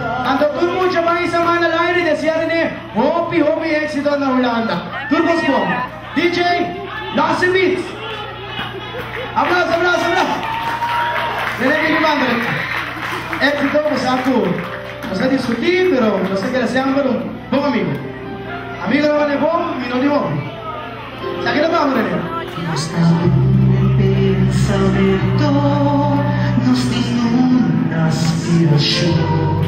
Anto tur mucha ban hisa man al aire i deseá René hopi hopi éxito na Hulanda. Tur kos bon. DJ, los e beat. Aplauso, aplauso, aplauso. René bini banda. Éxito, bo sa ku nos a diskutí, pero nos a keda semper un bon amigo. Amigo no bane bon, mi no di hopi. Sa ki ta babo René? Nos ta un pensamento, nos tin un aspiracion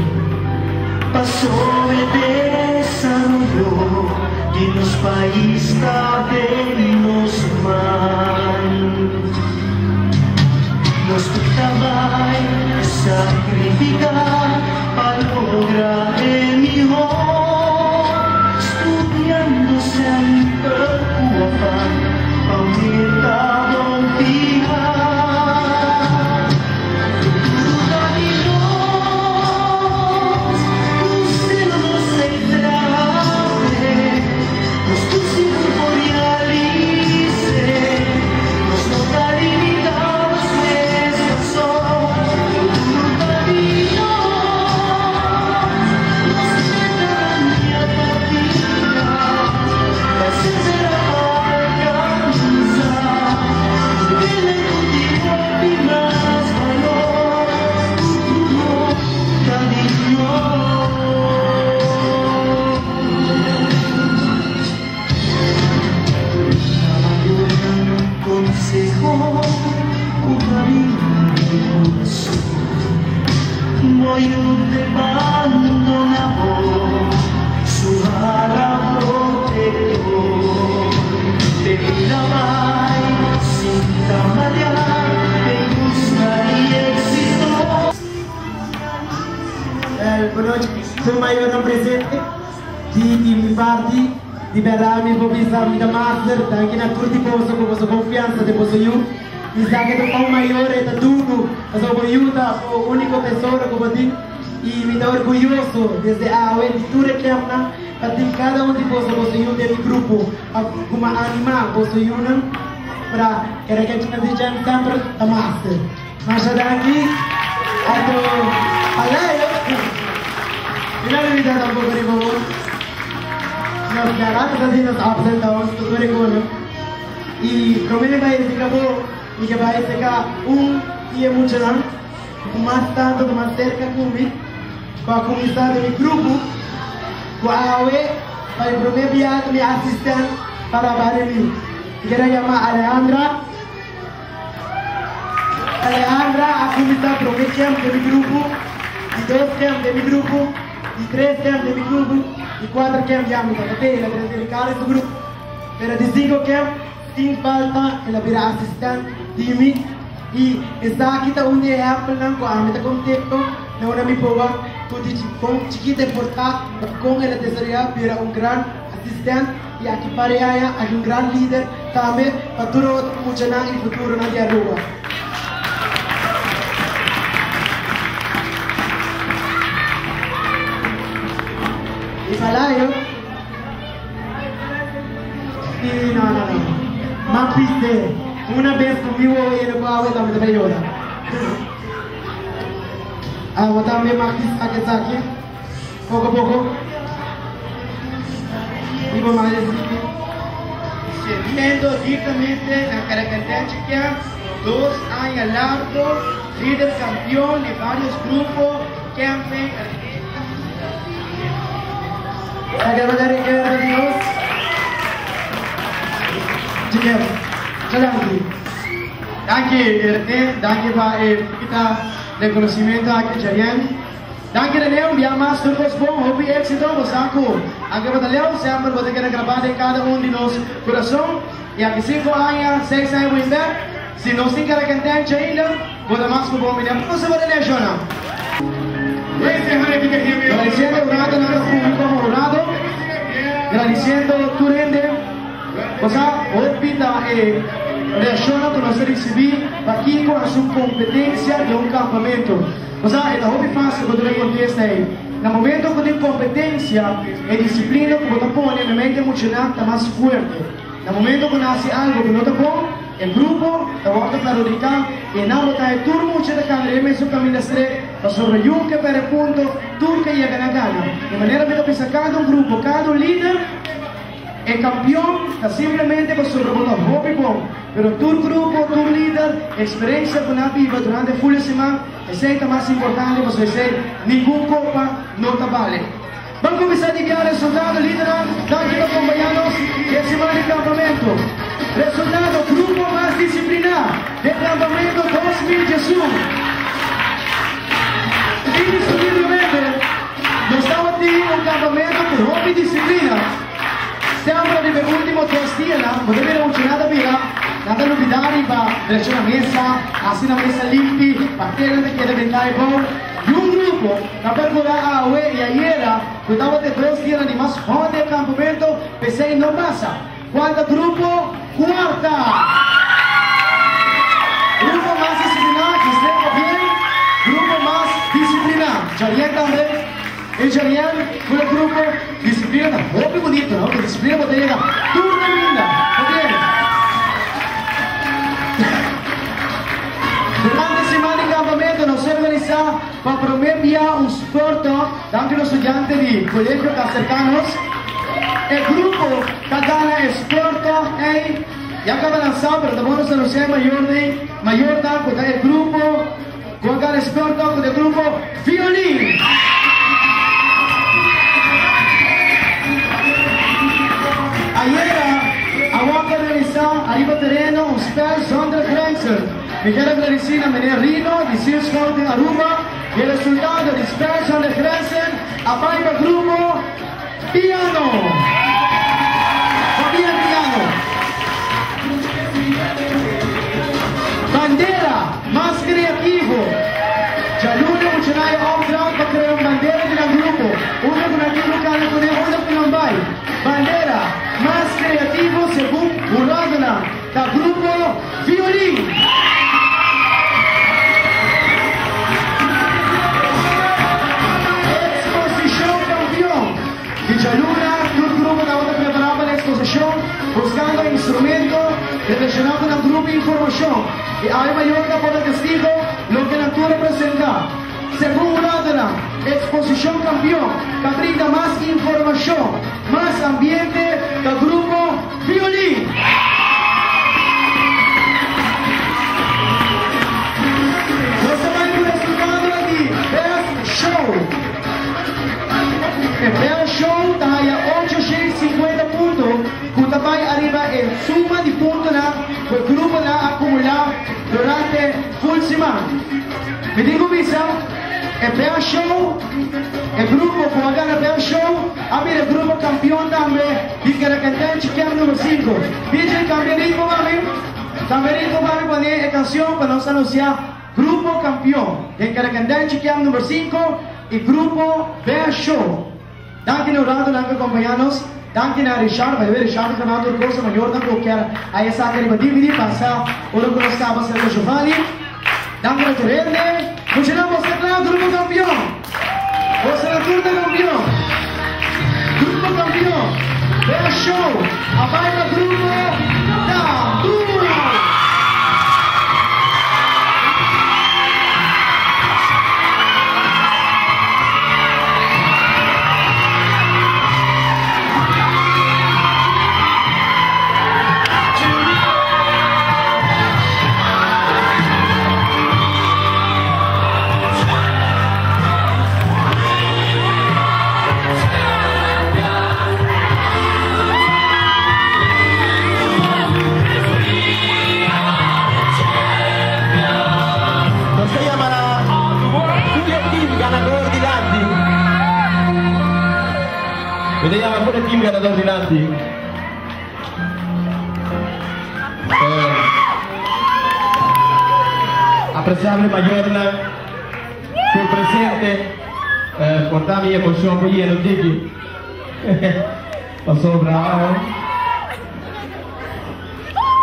Paso e desaroyo di nos pais ta den nos man Nos tur ta bai sacrifica pa logra e mihor Studiando semper cu afan pa meta bon fiha Futuro ta di nos, cu celo nos ei traha Nos tur sigur por realis'é. Nos no ta limitá nos mes paso. Futuro ta di nos. Di berdad mi por bisa mi ta master, danki na tur di boso cu boso confiansa den boso yu. Mi sa cu ta un mayor e ta duru pasobra bo yu ta bo unico tesoro cu bo tin y mi ta orguyoso desde awe di tur e campnan pa tin cada un di boso boso yu den mi grupo pa cuma anima boso yunan pra kere ke Jersey Jam semper ta master. Masha danki anto Palayo mi no olbida tampoco riba bo nos garato ta tin nos ups and downs tur por e kono y prome mi bai esika bo mi ke bai eseka un di e muchanan ku mas tanto ku mas serka ku mi ku a kuminsa den mi grupo ku awe pa e prome bia ta mi asistent para bari mi mi kere yama Alejandra. Alejandra a kuminsá promé kèmp den mi grupo, di dos kèmp den mi grupo, di tres kèmp den mi grupo, di kuater kèmp ya mi tabata el a trese Ricardo su grupo, pero di sinku kèmp sin falta el a bira asistent di mi i esaki ta un di e ehèmpelnan ku ami ta kontento na unda mi por wak ku di kon chikito e por ta pa kon el a desaroyá bira un gran asistent. Y aki pare aya hay un gran lider tambe pa tur otro muchanan y futuronan di Aruba. Y Palayo? Sí, no, no, no. Ma piste. Una vez cu mi wowo yena cu awa y tambe ta bay yora. Awa tambe mag pisa esaki. Poco poco. Y bo madre sigui. Sirbiendo dignamente na Caracandenche Camp dos aña largo, lider campeon di varios grupo, camping. Saca bo ta recuerdo di nos. Chiquero, cha danki. Danki Ernê, danki pa e pita reconocimento aki Jarian. Danki Rene, un bia mas tur kos bon, hopi éxito, bo sa ku anke bo ta leu semper bo ta keda grabá den kada un di nos kurason i aki sinku aña, seis aña bo inbèk, si nos tin karakentenchi ainda, bo ta mas ku bon bini. Aplauso pa Rene Shona. Gradiciendo hurado nan ta fungi como hurado, gradiciendo tur hende, bo sa hopi ta e reaccionnan ku nos ta ricibi pakiko a su competencia den un campamento. O sea, e ta hopi fácil pa duna e kontesta ei. Na momento ku tin kompetensia, e disiplina ku bo ta pone na mente muchanan ta mas fuerte. Na momento ku nan hasi algu ku no ta bon, e grupo ta wòrdu perhudiká i nan bo ta haña tur mucha ta kana den e mesun kaminda stret pasobra yun ke pèrdè punto, tur ke yega na gana. Di manera mi ta bisa kada un grupo, kada un lider, E kampion ta simplemente pasobra bo ta hopi bon, pero tur grupo, tur lider, eksperensia ku nan biba durante e ful e siman, esei ta mas importante pasobra esei ningun kopa no ta bale. Ban kuminsá di bia resultado lidernan, danki pa kompañá nos e siman di kampamentu. Resultado, grupo mas disipliná den kampamentu 2011. Indiskutiblemente nos tabatin un kampamentu ku hopi disiplina. Semper riba e ultimo dos dianan bo ta mira mucha nan ta bira, nan ta lubida riba drecha na mesa, hasi nan mesa limpi, papelnan ta keda bentá ebou. Y un grupo ta percura awe y ayera cu tabata e dos dianan di mas hot den e campamento, p'esey no pasa. Cual ta grupo cuarta? Grupo mas disciplina, Gisle Obién, grupo mas disciplina, Jarien tambe. E Jarian ku e grupo Disciplina ta hopi bunito no, ku Disciplina bo ta yega tur kaminda. Oké. Durante siman di kampamento nos a organisá pa promé bia un spòrtòg danki nos studiante di Kolegio Casercanos. E grupo ta gana e spòrtòg ei ya kaba lansá pero ta bon nos anunsiá e mayornan mayornan ku ta e grupo Cu a gana sport cu e grupo Violin. Ayera a worde realisa ariba tereno un spel zonder grenzen. Mi kier a gradici na meneer Rino di Seal Scouting Aruba y e resultado di spel zonder grenzen a bay pa grupo Piano. Pabia piano. Bandera mas creativo. Djaluna muchanan e opdracht pa crea un bandera di nan grupo. Unda cu nan tin cu cana cune, unda cu nan bay. Bandera. creativo segun huradonan ta Grupo Violin. Exposicion Campeon di djaluna tur grupo tabata prepara pa e exposicion buscando instrumento relaciona cu nan grupo y informacion y awe mayor ta por ta testigo loke nan tur a presenta. Segun huradonan, exposicion Campeon ta brinda mas informacion, mas ambiente ta grupo Violin. Nos ta bai cu resultado di Best Show. E Best Show ta haya ocho shei sinkuenta punto cu ta bai ariba e suma di puntonan cu e gruponan a acumula durante full siman. Mi tin cu bisa e Best Show, e grupo cu a gana Best Show a bira e grupo campeon tambe di Karakantenchi Camp number sinku. DJ cambia ritmo pa mi, cambia ritmo pa mi pone e cancion pa nos anuncia grupo campeon den Karakantenchi Camp number sinku y grupo Best Show. Danki na uratonan ku akompañá nos. Danki na Richard. By the way, Richard ta grabando tur kos. Mayornan ku kier a esaki riba DVD, pasa ora ku nos kaba serka Giovanni. Danki na tur hende. Muchanan, boso ta kla? Grupo kampion! Boso na tur ta kampion! Grupo kampion! Best show! A bai pa grupo Tambú! Nos ta yama na tur e team ganador dilanti. Mi ta yama tur e team ganador dilanti. Apreciable mayornan tur presente, por ta mi emocion por yena un tiki pasobra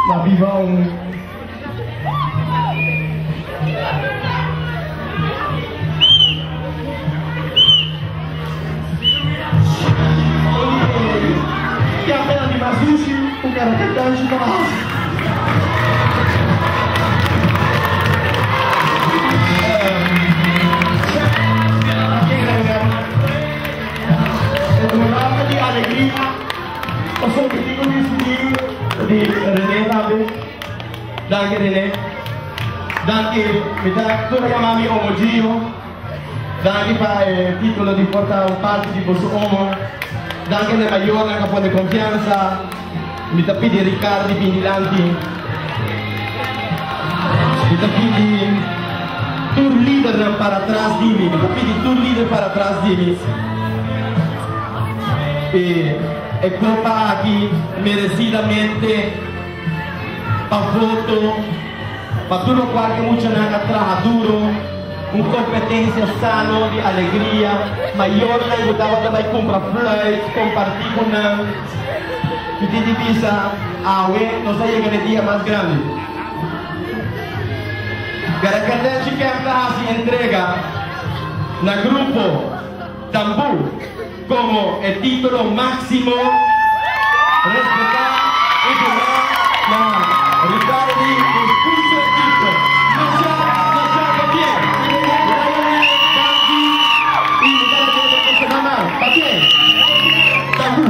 Na biba un. Ki apena di mas dushi ku karaketanshi ta hasi. E durante di alegria. Pasobra mi tin ku disidí di René tambe. Danki René. Danki, mi ta tur a yama mi omo Gio. Danki pa e titulo di por ta un parti di boso omo. Danki na e mayornan ku a pone konfiansa. Mi ta pidi Ricardi bin dilanti. Mi ta pidi tur lidernan para tras di mi. Mi ta pidi tur lider para tras di mi. E e copa aki merecidamente pa voto, pa tur locual ke muchanan a traha duro, un competencia sano di alegria, mayornan cu tabata bay cumpra fluit, comparti cu nan, y tin di bisa awe nos a yega na e dia mas grandi. Karakandechi Camp ta haci entrega na grupo. Tambú como e título máximo respetá y duná na Ricardi y su equipo. Masha, masha pabien! Lionel, danki y mi ta reken den e semana. Pabien! Tambú!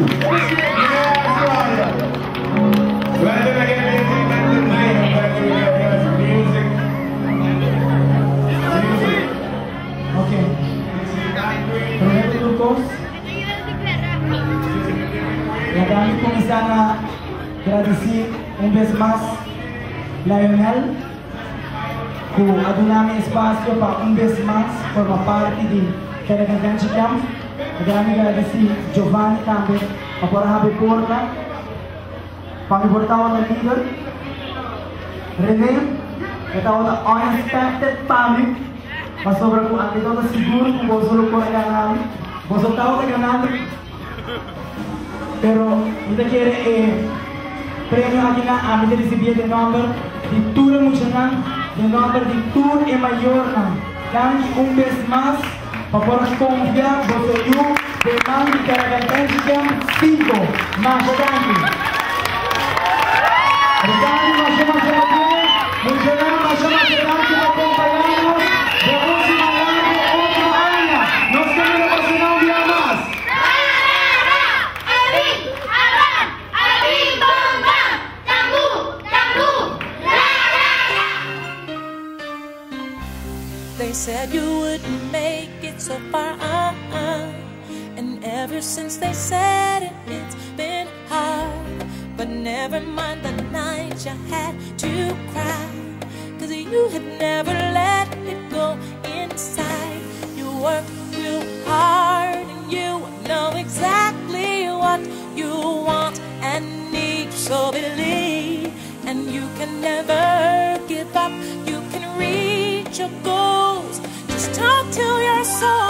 Ok. Promé di tur kos, laga mi kuminsá na gradisí un bes mas Lionel ku a duna mi espasio pa un bes mas forma parti di Kerk Adventure Camp. Laga mi gradisí Giovanni tambe pa por a habri porta pa mi por tabata liber. René, e tabata unexpected pa mi. Pasobra ku ami tabata sigur ku boso lo por a gana mi, boso tabata ganando mi. Pero mi ta kere e premio aki nan ami ta ricibi den nomber di tur e muchanan, den nomber di tur e mayornan. Danki un bes mas pa por a confia boso yu den man di Karagantenshi Camp 5. Masha danki. Danki masha masha pabien. Muchanan masha masha danki pa acompaña nos den un siman largo otro aña. Nos ta mira boso nan un bia mas. They said you wouldn't make it so far, uh-uh. And ever since they said it, it's been hard. But never mind the night you had to cry. Cause you had never let it go inside. You worked real hard and you know exactly what you want and need. So believe, and you can never give up. You can reach your goals. Just talk to your soul.